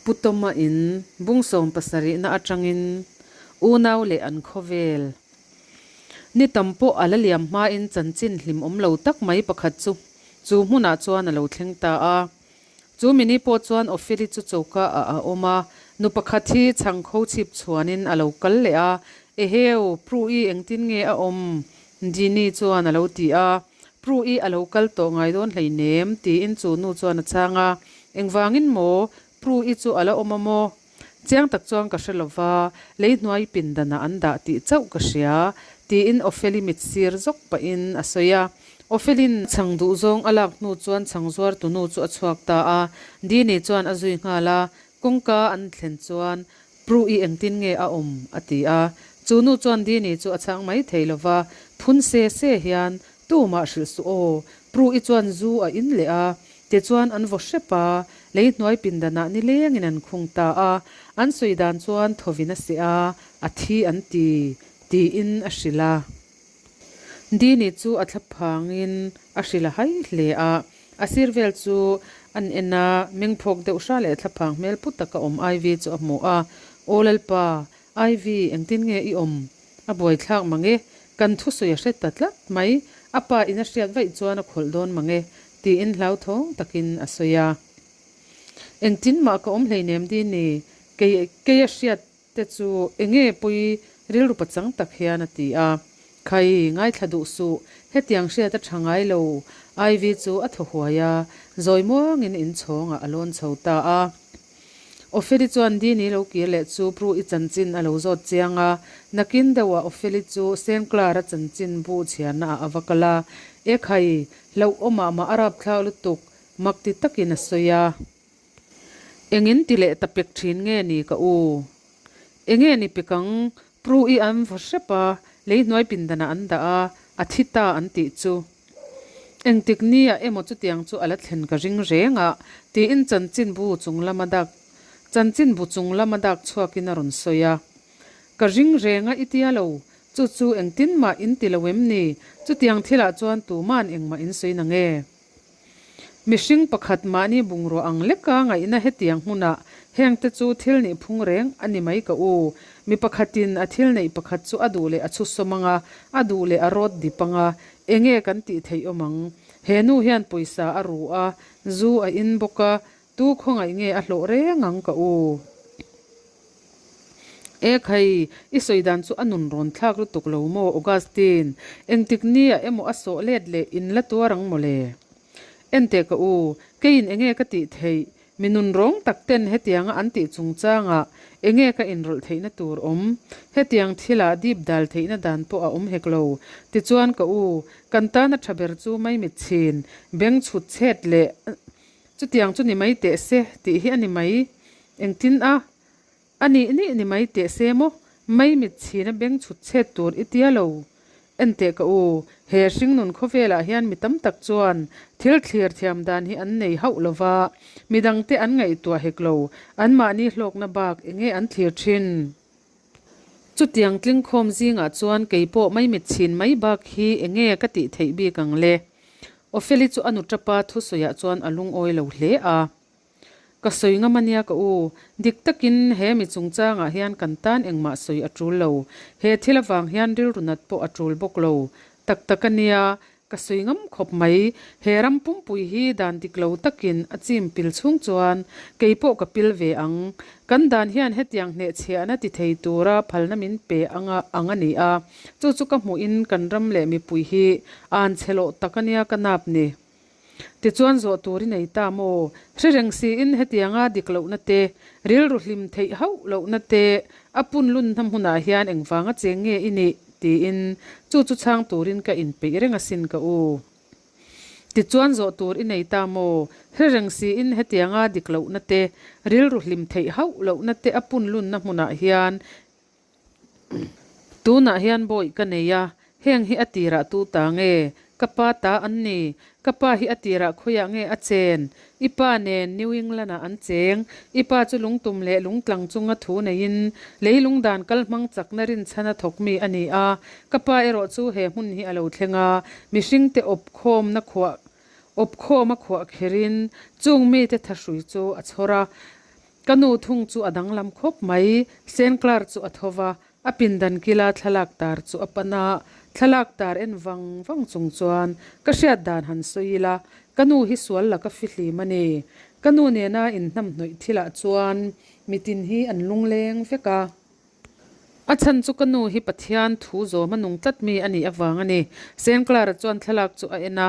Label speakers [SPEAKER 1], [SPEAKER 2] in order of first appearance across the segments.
[SPEAKER 1] Pu Tawma in bung sawmpasarihna atangin unau leh an khawvel ni tam pawh a la liam hmain chanchin hlimawm lo tak mai pakhat chu chu hmunah chuan a lo thleng ta a. Chu mini pawh chuan Opheli chu choka ah a awm a, nu pakhat hi chhang kho chhip chhuanin a lo kal leh a, Eheu, Pru-i engtin nge a awm? Dini chuan a lo ti a. Pru-i a lo kal tawh ngai dawn hleinem, tiin chu nu chuan a chhang a. Engvangin maw? Pru-i chu a la awm a maw? Chiang tak chuan ka hre lo va, lei hnuai pindanah an dah tih chauh ka hria, tiin Opheli mit sir zawk pahin a sawi a. Opheli'n chhang duh zawng a lak hnu chuan chhang zuar tunu chu a chhuak ta a, Dini chuan a zui nghal a, kawngka an thlen chuan, Pru-i engtin nge a awm? a ti a. Chu nu chuan Dini chu a chhang mai thei lo va, phun se se hian, Tumah hrilh suh aw, Pru-i chuan zu a in leh a, Tichuan an vaw hrep a, lei hnuai pindanah nilengin an khung ta a, an sawi dan chuan thawvin a seh a, a thi an ti, tiin a hrilh a. Dini chu a thla phangin a hrilh a hai hle a, a sir vel chu an en a, mengphawk deuh hra leh thla phang hmel pu taka awm Ivy chu a hmu a, Aw Lalpa, Ivy, engtin nge i awm? A buaithlak mang e, kan thusawi a hre ta tlat mai, a pa in a hriat vaih chuan a khawlh dawn mang e, tiin hlauthawng takin a sawi a. Engtin mah ka awm hleinem Dini, kei kei a hriat te chu enge pawi rilru pachang tak hian a ti a. Khai, ngaithla duh suh, hetiang hriat a tha ngai lo, Ivy chu a thaw huai a, zawi muangin inchhawngah a lawn chho ta a. Opheli chuan Dini lo kir leh chu Pru-i chanchin a lo zawt chiang a, nakin deuhah Opheli chu Saint Clara chanchin bu chhiarna ah a va kal a, E khai, hlauh awmah mah a rapthlak lutuk, mak ti takin a sawi a. Engin ti leh ta pek thin nge ni ka u? Enge ni pek ang? Pru-i an vaw hrep a, lei hnuai pindanah an dah a, a thi ta an tih chu. Engtik nia emaw chutiang chu a la thlen ka ring reng a, tiin chanchinbu chung lama dak chanchinbu chung lama dak chhuakin a rawn sawi a. Ka ring reng a i tia lo, chu chu engtin mah in ti lo em ni? Chutiang thilah chuan tuma'n engmah in sawi na nge? Mihring pakhat mahni bungrua ang leka ngaihna hetiang hmunah hengte chu thil nih phung reng a ni mai ka u. Mi pakhatin a thil neih pakhat chu a duh leh a chhusawm ang a, a duh leh a rawt dip ang a, enge kan tih theih awm ang? He nu hian pawisa a ru a, zu a in bawk a, tu khawngaih nge a hlawh reng ang ka u? E khai, i sawi dan chu a nun rawn thlak lutuk lo maw Augustine? Engtik nia emaw a sawh let leh in la tuar ang mawle? Enteh ka u, keiin enge ka tih theih? Mi nun rawng tak ten hetianga an tih chungchangah enge ka inrawlh theihna tur awm? Hetiang thilah dip dal theihna dan pawh a awm hek lo. Tichuan ka u, kan tana tha ber chu maimit chhin, beng chhut chhet leh chutiang chu ni mai teh se tih hi a ni mai. Engtin a? A nih nih ni mai teh se maw? Maimit chhina beng chhut chhet tur i tia lo. Enteh ka u, he hringnun khawvelah hian mi tam tak chuan thil thlir thiam dan hi an nei hauh lo va, mi dangte an ngaihtuah hek lo, anmahni hlawkna bak enge an thlir thin? Chutiang tlingkhawm zingah chuan kei pawh maimit chhin mai bak hi enge ka tih theih bik ang le? Opheli chu a nu tapa thusawiah chuan a lungawi lo hle a. Ka sawi ngam ania ka u, dik takin he mi chungchangah hian kan tan engmah sawi a tul lo. He thil avang hian rilru nat pawh a tul bawk lo. Tak tak ania, ka sawi ngam khawp mai. He ram pumpui hi dan dik lo takin a chim pil chhung chuan kei pawh ka pil ve ang. Kan dan hian hetiang hnehchhiahna ti thei tura phalna min pe anga ang a ni a, chu chu ka hmuhin kan ram leh mipui hi an chhe loh tak ania ka nap ni. Tichuan zawh tur i nei ta maw? Hre reng siin hetianga dik lohna te, rilru hlim theih hauh lohna te a pun lunna hmunah hian engvanga cheng nge i nih? tiin chu chu chhang turin ka inpeih reng asin ka u. Tichuan zawh tur i nei ta maw? Hre reng siin hetianga dik lohna te, rilru hlim theih hauh lohna te a pun lunna hmunah hian Tunah hian bawih ka nei a, heng hi a tirah tu ta nge? Ka pa ta an ni. Ka pa hi a tirah khawiah nge a chen? I pa nen New England-ah an cheng. I pa chu lungtum leh lungtlang chunga thu neiin leilung dan kal hmang chakna rinchhana thawk mi a ni a. Ka pa erawh chu he hmun hi a lo thleng a, mihringte awpkhawmna khuah awpkhawm a khuah kherin chung mite thahrui chu a chhawr a. Ka nu thung chu a danglam khawp mai. Senclar chu a tho va, a pindan kila thlalak tar chu a pan a. Thlalak tar en vang vang chung chuan ka hriat dan han sawi ila, ka nu hi sual laka fihlim a ni. Ka nu nena inhnamhnawih thilah chuan mitin hi an lungleng vek a. A chhan chu ka nu hi Pathian thu zawm a nung tlat mi a nih avang a ni. Senclara chuan thlalak chu a en a,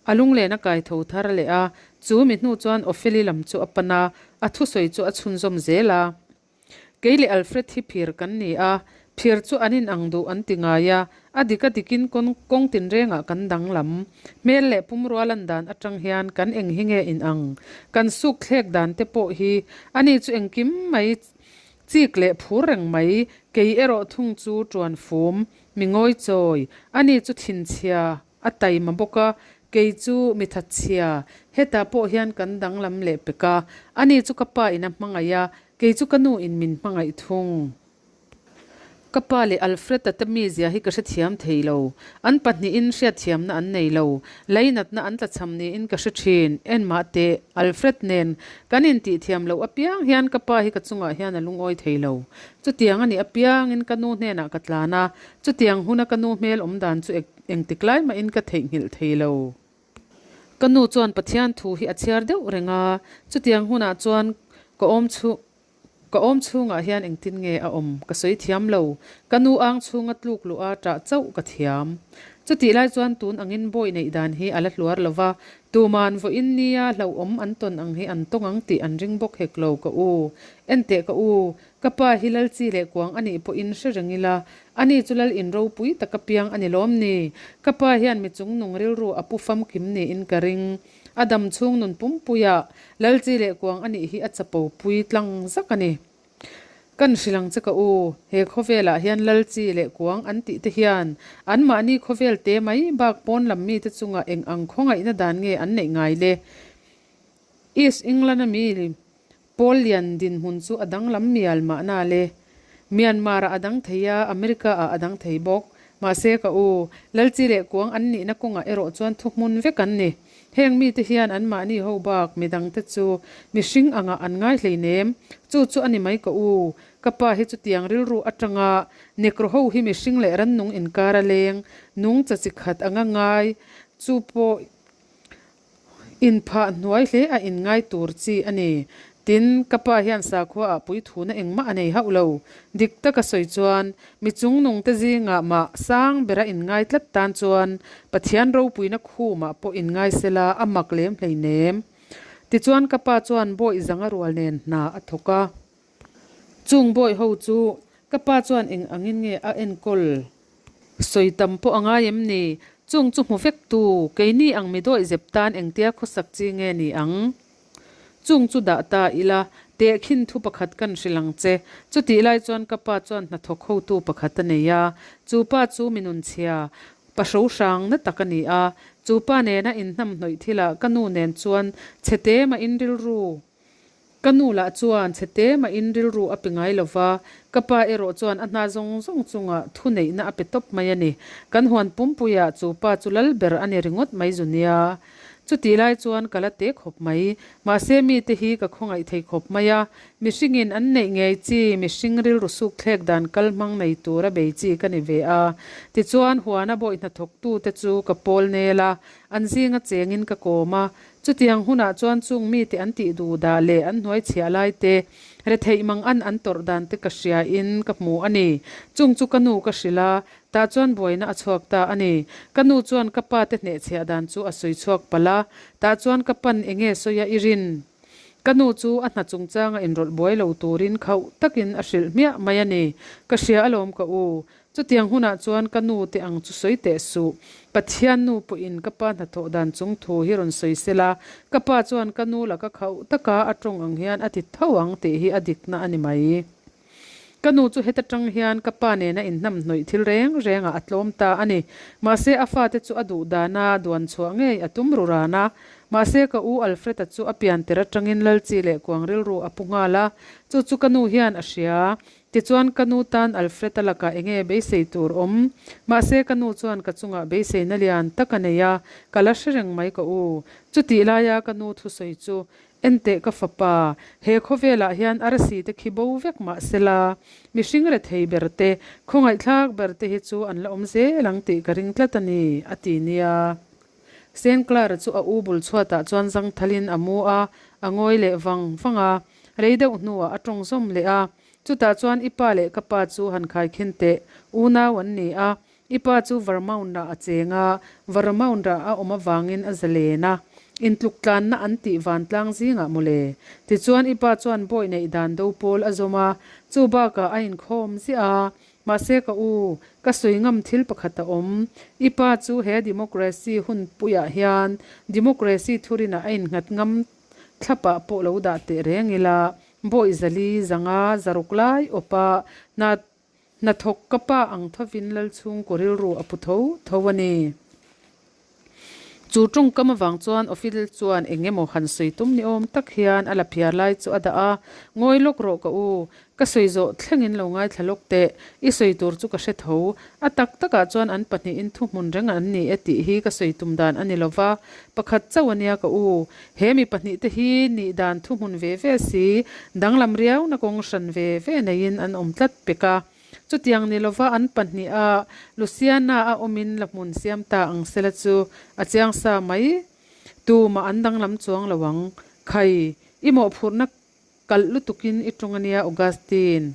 [SPEAKER 1] A lunglen a kai tho thar leh a, chu mi hnu chuan Opheli lam chu a pan a, a thusawi chu a chhunzawm zel a. Kei leh Alfred hi phir kan ni a, phir chu an inang duh an ti ngai a, a dik a dikin kawng tinrengah kan danglam. Hmel leh pumrua lan dan atang hian kan eng hi nge inang? Kan suk thlek dan te pawh hi ani chu engkim mai chik leh phur reng mai, kei erawh thung chu tuan fum, mi ngawi chawi, ani chu thinchhia A taima bawk a, kei chu mi thatchhia, hetah pawh hian kan danglam leh pek a, ani chu ka pa in a hmangaih a, kei chu ka nu in min hmangaih thung. Ka pa leh Alfred-a te mizia hi ka hrethiam thei lo, an pahnihin hriatthiamna an nei lo, lainatna an tlachham niin ka hre thin, enmah teh, Alfred nen kan intihthiam loh apiang hian ka pa hi ka chungah hian a lungawi thei lo. Chutiang a nih apiangin ka nu hnenah ka tlan a, chutiang huna ka nu hmel awm dan chu Engtik lai mahin ka theihnghilh thei lo. Ka nu chuan Pathian thu hi a chhiar deuh reng a, chutiang hunah chuan ka awm chhung ka awm chhungah hian engtin nge a awm ka sawi thiam lo. Ka nu ang chhunga tluk luh a ṭah chauh ka thiam. Chutih lai chuan tun angin bawi neih dan hi a la hluar lo va, tuman vawiin nia hlauhawm an tawn ang hi an tawng ang tih an ring bawk hek lo ka u. Enteh ka u, Ka pa hi lal chi leh kuang a nih pawhin hre reng ila, ani chu lal in ropui taka piang a ni lawm ni? Ka pa hian mi chungnung rilru a pu famkim niin ka ring. A dam chhung nun pumpuiah lal chi leh kuang a nih hi a chapo pui tlang zak a ni. Kan hrilh ang che ka u, he khawvelah hian lal chi leh kuang an tih te hian anmahni khawvel te mai bak pawn lam mite chungah eng ang khawngaihna dan nge an neih ngai le? East England a mi Pawl lian dinhmun chu a danglam mial mahna le. Myanmar-ah a dang thei a, America-ah a dang thei bawk. Mahse ka u, Lalchi leh Kuang an nihna kawngah erawh chuan thuhmun vek an ni. Heng mite hian anmahni ho bak midangte chu mihring angah an ngai hleinem. Chu chu a ni mai ka u, ka pa hi chutiang rilru atanga Nekro ho hi mihring leh rannung inkar a leng, nungcha chi khat anga ngai chu pawh Inphah hnuai hle a inngai tur chi a ni. Tin, ka pa hian sakhua ah puithuna engmah a nei hauh lo. Dik taka sawi chuan, mi chungnungte zingah mah sang bera inngai tlat tan chuan Pathian ropuina khumah pawh inngai sela a mak lem hleinem. Tichuan ka pa chuan bawih zanga rual nen hna a thawk a. Chung bawih ho chu ka pa chuan eng angin nge a enkawl? Sawi tam pawh a ngai em ni? Chung chu hmu vek tu, keini ang mi dawih zep tan engtia khawsak chi nge ni ang? Chung chu dah ta ila, tehkhin thu pakhat kan hrilh ang che. Chutih lai chuan ka pa chuan hnathawk hotu pakhat a nei a, chu pa chu mi nunchhia, pa hrohrang na tak a ni a. Chu pa nena inhnamhnawih thilah ka nu nen chuan chhe te mahin rilru Ka nu lah chuan chhe te mahin rilru a pe ngai lo va, ka pa erawh chuan a hna zawng zawng chungah thuneihna a pe tawp mai a ni. Kan huan pumpuiah chu pa chu lal ber a ni ringawt mai zu nia. Chutih lai chuan ka la te khawp mai. Mahse mite hi ka khawngaih thei khawp mai a, mihringin an neih ngei chi mihring rilru suk thlek dan kal hmang nei tura bei chi ka ni ve a. Tichuan huana bawih hnathawktute chu ka pawl nel a, an zinga chengin ka kawm a, Chutiang hunah chuan chung mite an tih duh dah leh an hnuai chhiah lai te, retheih mang an an tawrh dan te ka hria in ka hmu a ni. Chung chu ka nu ka hrilh a, tah chuan buaina a chhuak ta a ni. Ka nu chuan ka pa te hnehchhiah dan chu a sawi chhuak palh a, tah chuan ka pan enge sawi a i rin? Ka nu chu a hna chungchanga inrawlh buai lo turin khauh takin a hrilh hmiah mai a ni. Ka hria alawm ka u, Chutiang hunah chuan ka nu te ang chu sawi teh suh. Pathian nu pawhin ka pa hnathawh dan chung thu hi rawn sawi sela, ka pa chuan ka nu laka khauh taka a tawng ang hian a ti tho ang tih hi a dikna a ni mai. Ka nu chu heta tang hian ka pa nena inhnamhnawih thil reng rengah a tlawm ta a ni. Mahse a fate chu a duh dana duan chhuah ngei a tum ru ran a. Mahse ka u Alfred-a chu a pian tir atangin Lalchi leh Kuang rilru a pu nghal a, chu chu ka nu hian a hria. Tichuan ka nu tan Alfred-a lakah enge beisei tur awm? Mahse ka nu chuan ka chungah beiseina lian tak a nei a, ka la hre reng mai ka u. Chutih laia ka nu thusawi chu. Enteh ka fapa, he khawvelah hian arsi te khi bo vek mah sela, mihring rethei ber te, khawngaihthlak ber te hi chu an la awm zel ang tih ka ring tlat a ni, a ti nia. Saint Clara chu a u bul chhuatah chuan zangthalin a mu a, a ngawi leh vang vang a. Rei deuh hnuah a tawng zawm leh a, Chutah chuan i pa leh ka pa chu han khaikhin teh, unau an ni a, i pa chu Vermount-ah a cheng a, Vermount-ah a awm avangin a zalen a, intluk tlanna an tih vantlang zingah mawle. Tichuan i pa chuan bawi neih dan do pawl a zawm a, chu bakah a inkhawm ziah a, mahse ka u, ka sawi ngam thil pakhat a awm, i pa chu he democracy hunpuiah hian democracy thurinah a innghat ngam thlapah pawh lo dah teh reng ila, Bawi zali zanga zaruk lai awpa hna hnathawk ka pa ang thovin Lalchhungkaw rilru a pu tho tho a ni. Chu tawngkam avang chuan Ophil chuan eng emaw han sawi tum ni awm tak hian a la phiar lai chu a dah a, Ngawi lawk rawh ka u, ka sawi zawh thlengin lo ngaithla lawk teh, i sawi tur chu ka hre tho. A tak takah chuan an pahnihin thuhmun reng an ni e tih hi ka sawi tum dan a ni lo va, pakhat chauh a nia ka u. He mi pahnihte hi nih dan thuhmun ve ve si, danglam riauna kawng hran ve ve neiin an awm tlat pek a. Chutiang ni lova an pahniha Luciana a awmin la hmun siam ta ang sela chu a chiang sa mai. Tumah an danglam chuang lo ang. Khai, i mawhphurhna Kalh lutukin i tawng ania Augustine.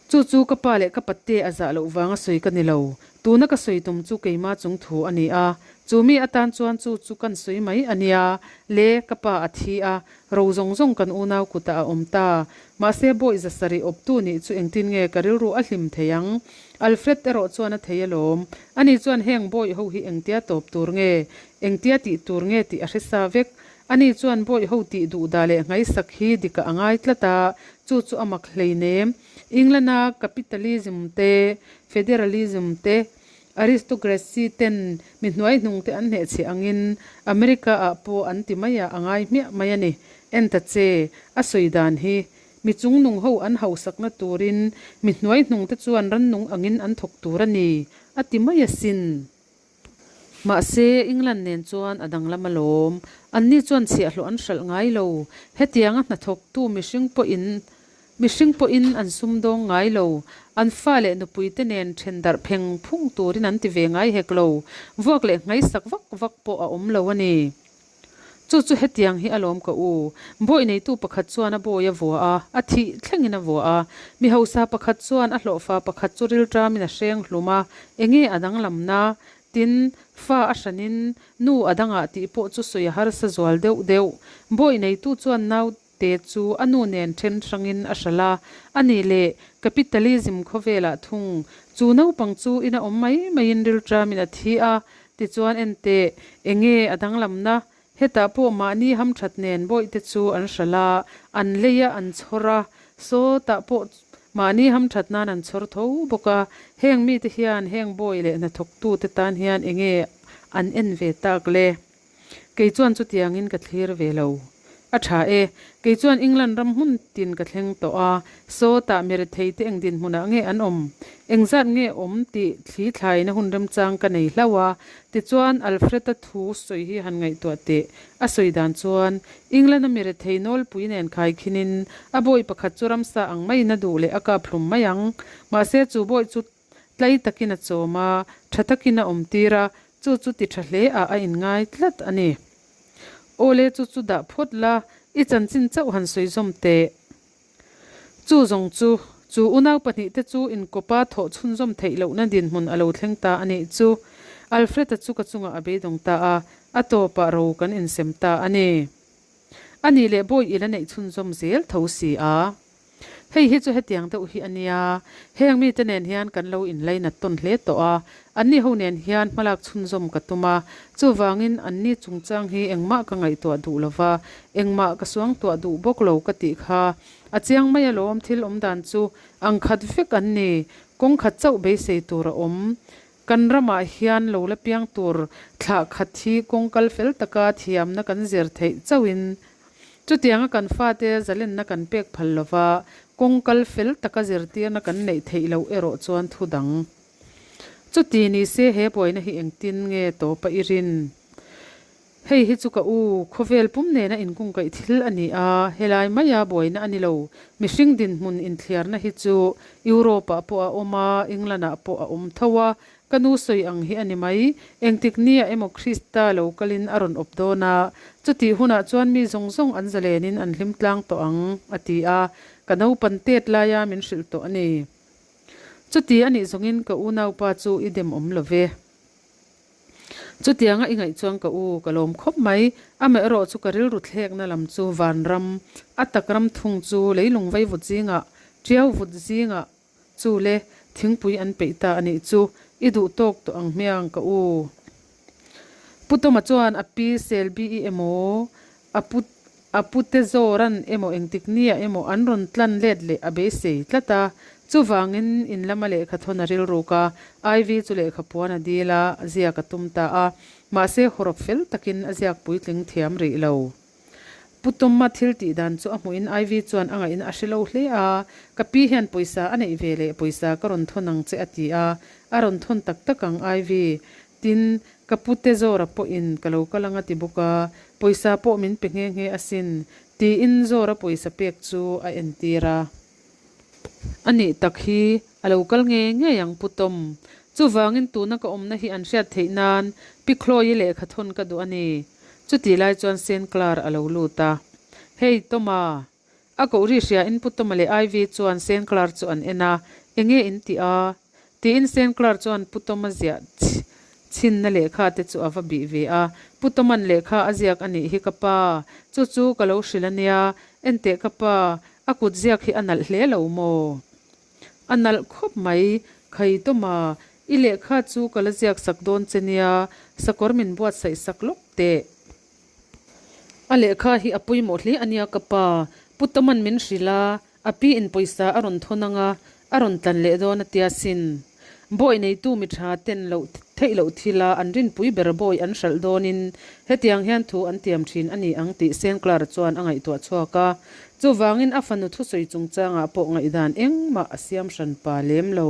[SPEAKER 1] Chu chu ka pa leh ka patte a zah loh vanga sawi ka ni lo. Tuna ka sawi tum chu keima chung thu a ni a. Chu mi atan chuan chu chu kan sawi mai ania. Le, ka pa a thi a, ro zawng zawng kan unau kutah a awm ta. Mahse bawi zasarih awptu nih chu engtin nge ka rilru a hlim thei ang? Alfred erawh chuan a thei alawm. Ani chuan heng bawi ho hi engtia tawp tur nge, engtia tih tur nge tih a hre sa vek. Ani chuan bawi ho tih duh dah leh ngaihsak hi dikah a ngai tlat a, chu chu a mak hleinem. England-a capitalism te, federalism te, aristocracy ten mi hnuaihnung te an hnehchhiah angin America-ah pawh an ti mai a, a ngai hmiah mai a ni. En ta che, a sawi dan hi. Mi chungnung ho an hausakna turin mi hnuaihnung te chuan rannung angin an thawk tur a ni, a ti mai asin. Mahse, England nen chuan a danglam alawm. Anni chuan chhiahhlawh an hralh ngai lo. Hetianga hnathawktu mihring pawhin mihring pawhin an sumdawng ngai lo. An fa leh nupuite nen then darh pheng phung turin an ti ve ngai hek lo. Vuak leh nghaisak vak vak pawh a awm lo a ni. Chu chu hetiang hi alawm ka u. Bawi neitu pakhat chuan a bawi a vua a, a thih thlengin a vua a. Mi hausa pakhat chuan a hlawhfa pakhat chu rilṭamin a hreng hlum a, enge a danglamna? Tin, fa a hranin nu a dangah tih pawh chu sawi a harsa zual deuh deuh. Bawi neitu chuan nau te chu a nu nen then hrangin a hralh a, a nih leh capitalism khawvelah thung chu naupang chu ina awm mai maiin rilṭamin a thi a, tichuan enteh enge a danglamna? Hetah pawh mahni hamṭhat nen bawihte chu an hralh a, an lei a, an chhawr a, sawtah pawh mahni hamṭhat nan an chhawr tho bawk a, heng mite hian heng bawi leh hnathawktute tan hian enge an en ve tak le? Kei chuan chutiangin ka thlir ve lo. A tha e, kei chuan England ram hmun tin ka thleng tawh a, sawtah mi rethei te eng dinhmunah nge an awm? Engzat nge awm tih thli thlaina hun remchang ka nei hlauh a, tichuan Alfred-a thu sawi hi han ngaihtuah teh. A sawi dan chuan, England-a mi rethei nawlpui nen khaikhinin a bawi pakhat chu ramsa ang maiin a duh leh a kap hlum mai ang. Mahse chu bawi chu Tlai takin a chawm a, tha takin a awmtir a, chu chu ti tha hle ah a inngai tlat a ni. Awle chu chu dah phawt la, i chanchin chauh han sawi zawm teh. Chu zawng chu, chu unau pahnihte chu inkawpa thawh chhunzawm theih lohna dinhmun a lo thleng ta a nih chu. Alfred-a chu ka chungah a beidawng ta a, a tawpah ro kan insem ta a ni. A nih leh bawi i la neih chhunzawm zel tho si a. Hei hi chu hetiang deuh hi a nia, heng mite nen hian kan lo inlainat tawn hle tawh a, anni ho nen hian hmalak chhunzawm ka tum a, chuvangin anni chungchang hi engmah ka ngaihtuah duh lo va, engmah ka suangtuah duh bawk lo ka tih kha a chiang mai alawm thil awm dan chu ang khat vek an ni, kawng khat chauh beisei tur a awm. Kan ramah hian lo la piang tur thlah khat hi kawng kal fel taka thiamna kan zir theih chauhin Chutianga kan fate zalenna kan pek phal lova, kawng kal fel taka zirtirna kan neih theih loh erawh chuan thu dang. Chuti ni se he buaina hi engtin nge tawpa i rin? Hei hi chu ka u, khawvel pum nena inkungkaih thil a ni a, helai maia buaina a ni lo. Mihring dinhmun inthliarna hi chu Europe-ah pawh a awm a, England-ah pawh a awm tho a, ka nu sawi ang hi a ni mai. Engtik nia emaw Krista lo kalin a rawn awp dawn a, chutih hunah chuan mi zawng zawng an zalenin an hlim tlang tawh ang, a ti a, ka naupan tet laia min hrilh tawh a ni. Chuti a nih zawngin ka unaupa chu i dem awm lo ve. Chutianga i ngaih chuan ka u, ka lawm khawp mai. Amaherawh chu ka rilru thlekna lam chu vanram, a tak ram thung chu leilung vaivut zingah, tiau vut zingah chu le thingpui an peih ta a nih chu. I duh tawk tawh ang hmiang ka u. Pu Tawma chuan a pi Selby-i emaw, a pu A pute Zoran emaw engtik nia emaw an rawn tlan let leh a beisei tlat a, chuvangin in lama lehkha thawn a rilruk a, Ivy chu lehkha puan a dil a, ziak a tum ta a, mahse hawrawp fel takin a ziak puitling thiam rih lo. Pu Tawma thil tih dan chu a hmuhin Ivy chuan a ngaihna a hre lo hle a, Ka pi hian pawisa a neih ve leh pawisa ka rawn thawn ang che a ti a, a rawn thawn tak tak ang Ivy, Tin, ka pute Zora pawhin ka lo kal ang a ti bawk a, pawisa pawh min pe nghe nghe asin, tiin Zora pawisa pek chu a entir a. A nih tak hi, a lo kal ngei ngei ang Pu Tom. Chuvangin tuna ka awmna hi an hriat theih nan Pi Chloe lehkha thawn ka duh a ni. Chutih lai chuan Saint Clare a lo lut a. Hey, Toma! A koh ri hriain Pu Toma leh Ivy chuan Saint Clare chu an en a, Enge in tih a? Tiin Saint Clare chuan Pu Toma ziah chhinna lehkha te chu a va bih ve a. Pu Toma'n lehkha a ziak a nih hi ka pa, chu chu ka lo hrilh a nia, enteh ka pa, a kut ziak hi a nalh hle lo maw? A nalh khawp mai, Khai Toma, i lehkha chu ka la ziak sak dawn che nia, sakawr min buatsaih sak lawk teh. A lehkha hi a pawimawh hle a nia ka pa, Pu Toman min hrilh a, a pi in pawisa a rawn thawn ang a, a rawn tlan leh dawn a tia sin. Bawi neitu mi tha ten loh theih loh thil a an rinpui ber bawi an hralh dawnin hetiang hian thu an tiam thin a ni ang tih Saint Clara chuan a ngaihtuah chhuak a. Chuvangin a fanu thusawi chungchangah pawh ngaihdan engmah a siam hran pa lem lo.